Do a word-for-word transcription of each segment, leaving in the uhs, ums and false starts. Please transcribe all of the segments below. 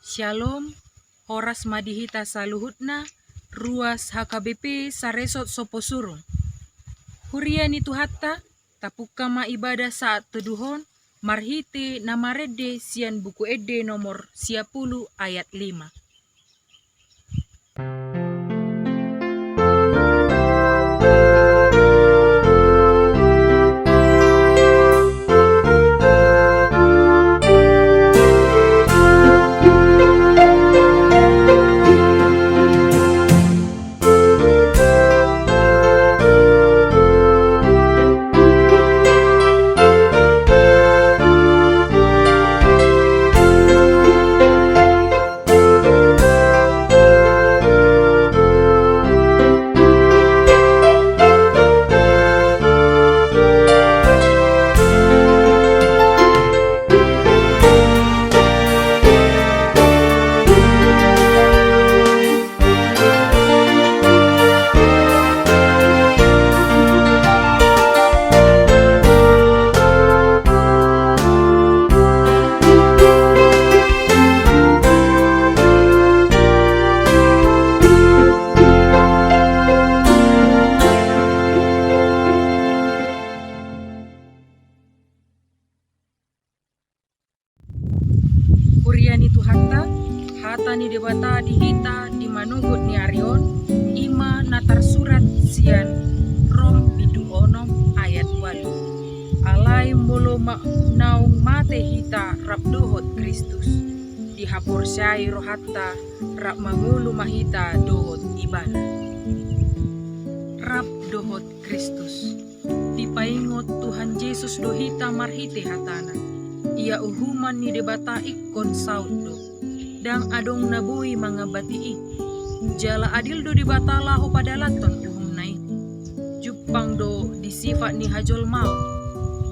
Syalom, horas ma di hita saluhutna, ruas H K B P Saresot Soposurung. Huria ni Tuhanta, tapungka ma ibada saat teduhon, marhite na marende sian Buku Ende nomor sia pulu ayat lima. Huria ni Tuhanta, hata ni Debata di hita di manogot ni ari on, i ma na tarsurat sian Rom bindu onom ayat ualu. Alai molo ma-, naung mate hita rap dohot Kristus, dihaporseai rohanta rap mangolu ma hita dohot Ibana. Rap dohot Kristus. Dipaingot Tuhan Jesus do hita marhite hatana. Ia uhuman ni Debata ingkon saut do. Ndang adong na boi mangambati i. Jala adil do Debata laho padalanhon uhumna i. Jumpang do di sifat ni hajolmaon.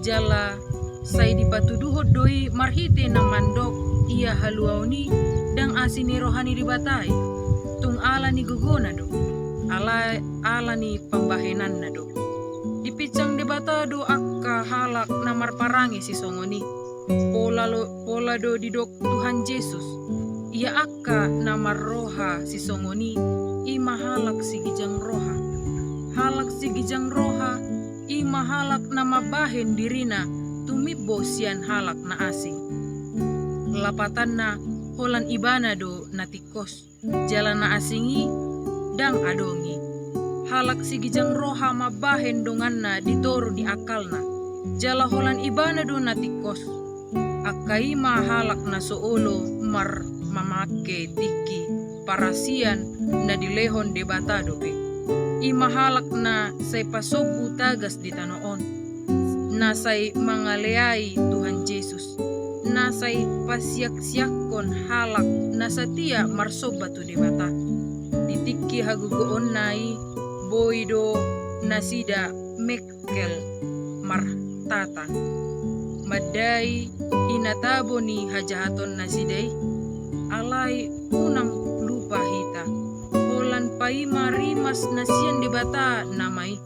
Jala sai dipatuduhon do i marhite na mandok ia haluaon i ndang asi ni roha ni Debata i. Tung ala ni gogona do. Ala, ala ni pambahenanna do. Dipinsang Debata do angka halak na marparange sisongon i. Pola lo-, pola do didok Tuhan Jesus. Ia angka na marroha sisongon i, i ma halak sigijang roha. Halak sigijang roha, i ma halak na mambahen dirina tumimbo sian halak na asing. Lapatanna, holan ibana do na tingkos. Jala na asing i ndang adong i. Halak sigijang roha mambahen donganna di toru ni angkalna. Jala holan ibana do na tingkos. Angka i ma halak na so olo mar-, mamangke tingki parasian na dilehon Debata dope. I ma halak na sai pasombu tagas di tano on. Na sai mangaleai Tuhan Jesus. Na sai pasiaksiakkon halak na satia marsomba tu Debata. Di tingki hagogoonna i boi do nasida mengkel martata. Mandai i na tabo ni hajahatonnasida i, alai unang lupa hita. Holan paima rimas na sian Debata nama i.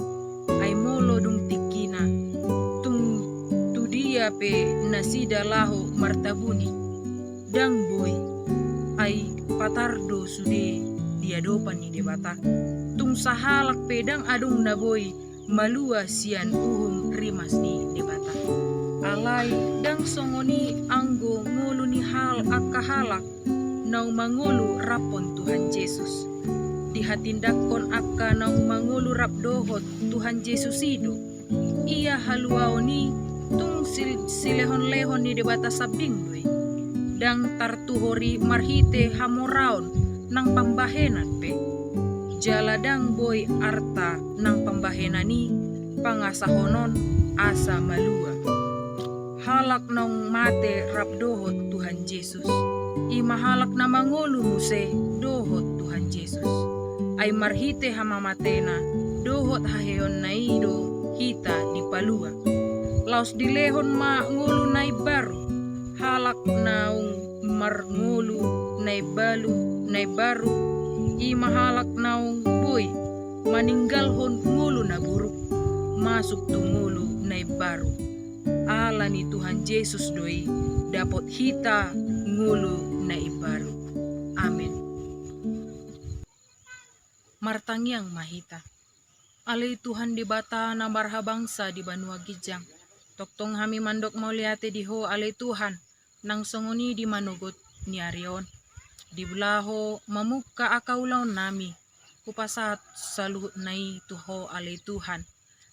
Ai molo dung tingkina, tung tu dia pe nasida laho martabuni, ndang boi, ai patar do sude di adopan ni Debata. Tung sahalak pe ndang adong na boi malua sian uhum rimas ni Debata. Alai ndang songon i anggo ngolu ni hal-, angka halak naung mangolu raphon Tuhan Jesus. Dihatindanghon angka naung mangolu rap dohot Tuhan Jesus i do. Ia haluaon i tung sil-, silehonlehon ni Debata sambing do i. Ndang tartuhori marhite hamoraon nang pambahenan pe. Jala ndang boi arta nang pambahenan i pangasahonon asa malua. Halak naung mate rap dohot Tuhan Jesus, i ma halak na mangolu muse dohot Tuhan Jesus. Ai marhite hamamatena dohot haheonna i do hita dipalua. Laos dilehon ma ngolu na imbaru. Halak naung marngolu na imbalu, na imbaru, i ma halak naung boi maninggalhon ngolu na buruk, masuk tu ngolu na imbaru. Ala ni Tuhan Jesus do i dapot hita ngolu na imbaru. Amen. Martangiang ma hita. Ale Tuhan Debata na marhabangsa di banua ginjang, tongtong hami mandok mauliate di Ho ale Tuhan, nang songon i di manogot ni ari on. Dibola Ho mamungka angka ulaonnami, hupasahat saluhutna i tu Ho ale Tuhan.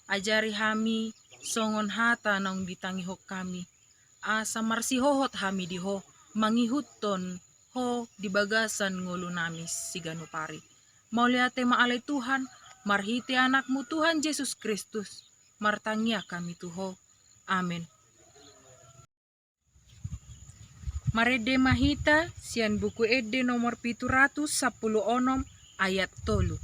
Ajari hami songon hata naung ditangihon hami, asa marsihohot hami di Ho, mangihuthon Ho di bagasan ngolunami siganup ari. Mauliate ma ale Tuhan, marhite Anakmu Tuhan Jesus Kristus, martangiang hami tu Ho. Amen. Marende ma hita sian Buku Ende nomor pitu ratus sampulu onom, ayat tolu.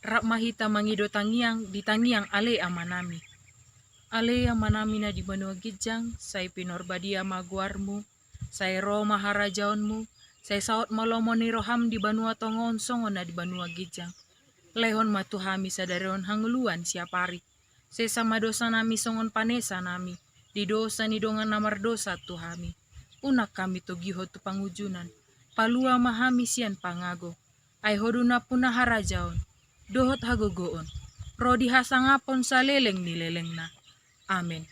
Rap ma hita mangido tangiang di tangiang Ale Amanami. Ale Amanami na di banua ginjang, sai pinarbadia ma goarmu, sai ro ma harajaonmu, sai saut ma lomo ni roham di banua tonga on songon na di banua ginjang. Lehon ma tu hami sadari on hangoluan siapari. Sesa ma dosanami songon panesanami di dosa ni dongan na mardosa tu hami. Unang hami togihon tu pangunjunan, palua ma hami sian pangago. Ai Ho do nampuna harajaon dohot hagogoon ro di hasangapon saleleng ni lelengna. Amen.